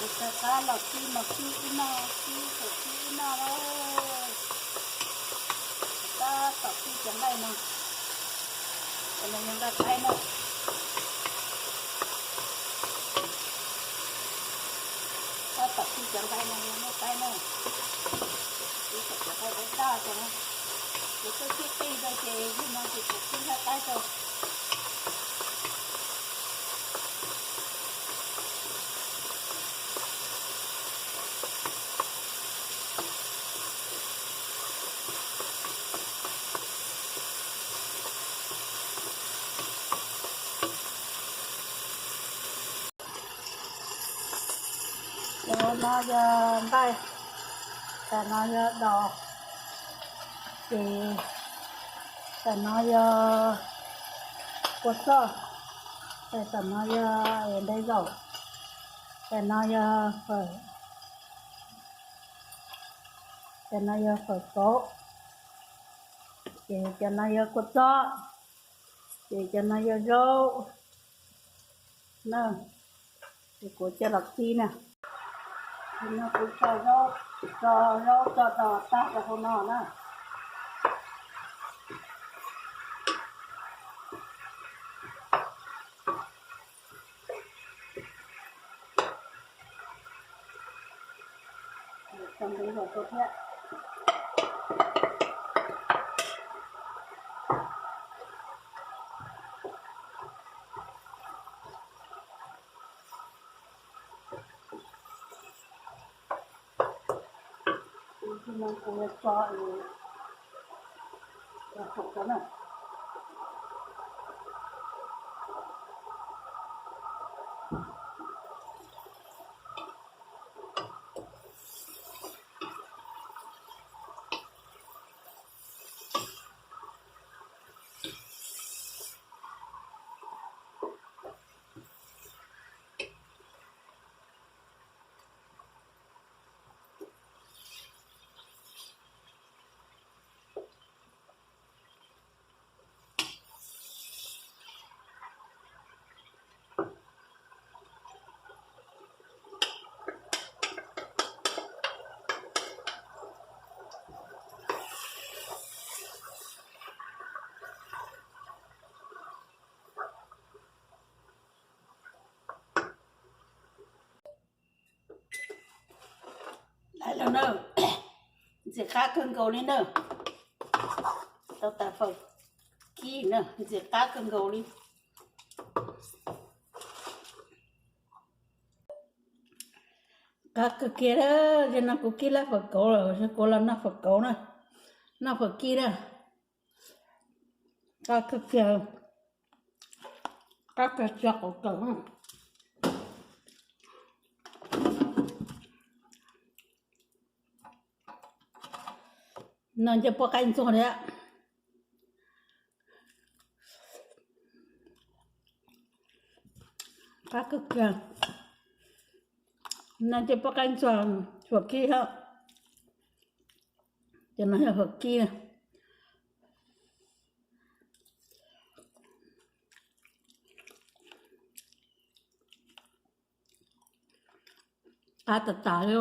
Rau qab los kib mos kib ib noj, kib thaum kib ib noj na. Tab tom kib cov nqaij no, cov no yog nqaij qaib na. Tab tom kib cov nqaij no yog nqaij qaib na. Kib kom cov nqaij daj daj rau na. Kuv twb kib qij rau ces yog no ces kuv kib nqaij qaib rau. Cov no yog nqaij, cov no yog dos, ces cov no yog kua txob, ces cov no yog npe zaum, cov no yog fawm, cov no yog fawm kauv, ces cov no yog kua txob, ces cov no yog zaub na. Ces kuv coj los kib na. Kuv tso zaub, tso zaub tso dos tag rau hauv no na. Tso ntev los rau thiab. Kuv tso, tso na. Lawm na, ntxim qab kawg nkaus li na. Tau tas fawm kib na, ntxim qab kawg nkaus li. Qab kawg kiag, zaum no kuv kib lab fawm kauv lawm, kuv los noj fawm kauv na, noj fawm kib na. Qab kawg kiag, qab kawg tso qaum kawm. No nce poj qaib ntxuag thiab. Qab kawg kiag. No nce poj qaib ntxuag, fawm kib thiab. Cov no yog fawm kib. Qab tas tas li.